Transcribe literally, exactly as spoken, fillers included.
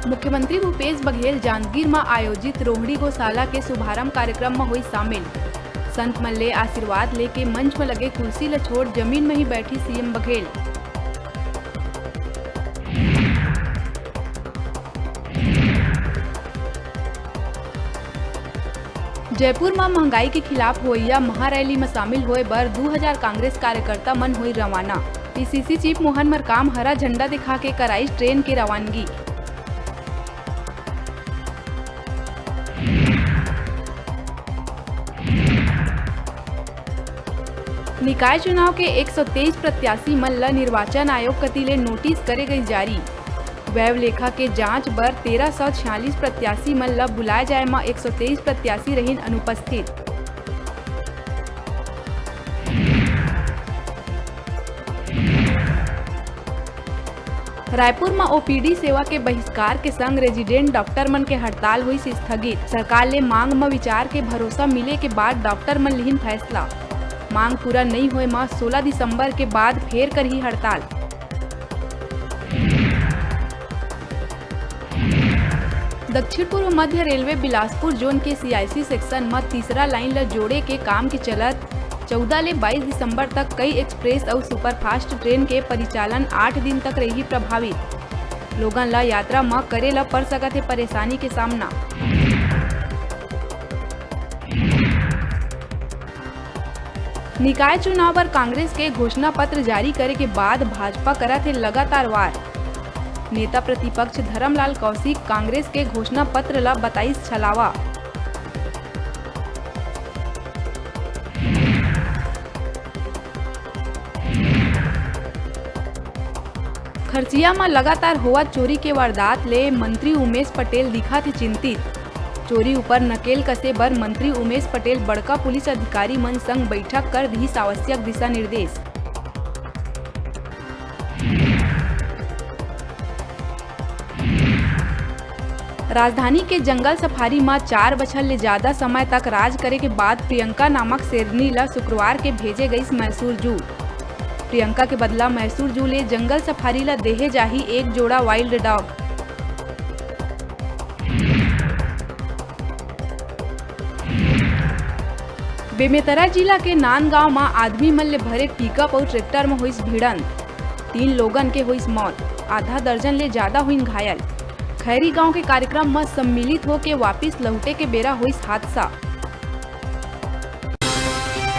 मुख्यमंत्री भूपेश बघेल जांजगीर म आयोजित रोहिणी गौशाला के शुभारंभ कार्यक्रम म होइस शामिल। संत मन ले आशीर्वाद लेके मंच म लगे कुर्सी ल छोड़ जमीन म ही बैठी सीएम बघेल। जयपुर म महंगाई के खिलाफ होइया महारैली म शामिल होए बर दू हजार कांग्रेस कार्यकर्ता मन होई रवाना। पीसीसी चीफ मोहन मरकाम हरा झंडा दिखा के कराइस ट्रेन के रवानगी। निकाय चुनाव के एक सौ तेईस प्रत्याशी मन ल निर्वाचन आयोग कति ले नोटिस करे गई जारी। व्यय लेखा के जांच बर तेरह सौ छियालीस प्रत्याशी मन ल बुलाए जाए म एक सौ तेईस प्रत्याशी रहिन अनुपस्थित। रायपुर म ओपीडी सेवा के बहिष्कार के संग रेजिडेंट डॉक्टर मन के हड़ताल होइस स्थगित। सरकार ले मांग म विचार के भरोसा मिले के बाद डॉक्टर मन लिहिन फैसला। मांग पूरा नइ होए म सोलह दिसंबर के बाद फेर करही हड़ताल। दक्षिण पूर्व मध्य रेलवे बिलासपुर जोन के सीआईसी सेक्शन म तीसरा लाइन ल जोड़े के काम के चलत चौदह ले बाईस दिसंबर तक कई एक्सप्रेस अउ सुपरफास्ट ट्रेन के परिचालन आठ दिन तक रही प्रभावित। लोगन ल यात्रा म करे ल पड़ सकत हे परेशानी के सामना। निकाय चुनाव बर कांग्रेस के घोषणा पत्र जारी करे के बाद भाजपा करत हे लगातार वार। नेता प्रतिपक्ष धरमलाल कौशिक कांग्रेस के घोषणा पत्र ल बताइस छलावा। खरसिया म लगातार होवत चोरी के वारदात ले मंत्री उमेश पटेल दिखत हे चिंतित। चोरी ऊपर नकेल कसे बर मंत्री उमेश पटेल बड़का पुलिस अधिकारी मन संग बैठक कर दिहिस आवश्यक दिशा निर्देश। राजधानी के जंगल सफारी म चार बछर ले जादा समय तक राज करे के बाद प्रियंका नामक शेरनी ल शुक्रवार के भेजे गईस मैसूर जू। प्रियंका के बदला मैसूर जू ले जंगल सफारी ल देहे जाही एक जोड़ा वाइल्ड डॉग। बेमेतरा जिला के नांदगांव म आदमी मन ले भरे पिकअप अउ ट्रैक्टर म होइस भिड़ंत। तीन लोगन के होइस मौत, आधा दर्जन ले जादा होइन घायल। खैरी गांव के कार्यक्रम म सम्मिलित होके वापिस लहुटे के बेरा होइस हादसा।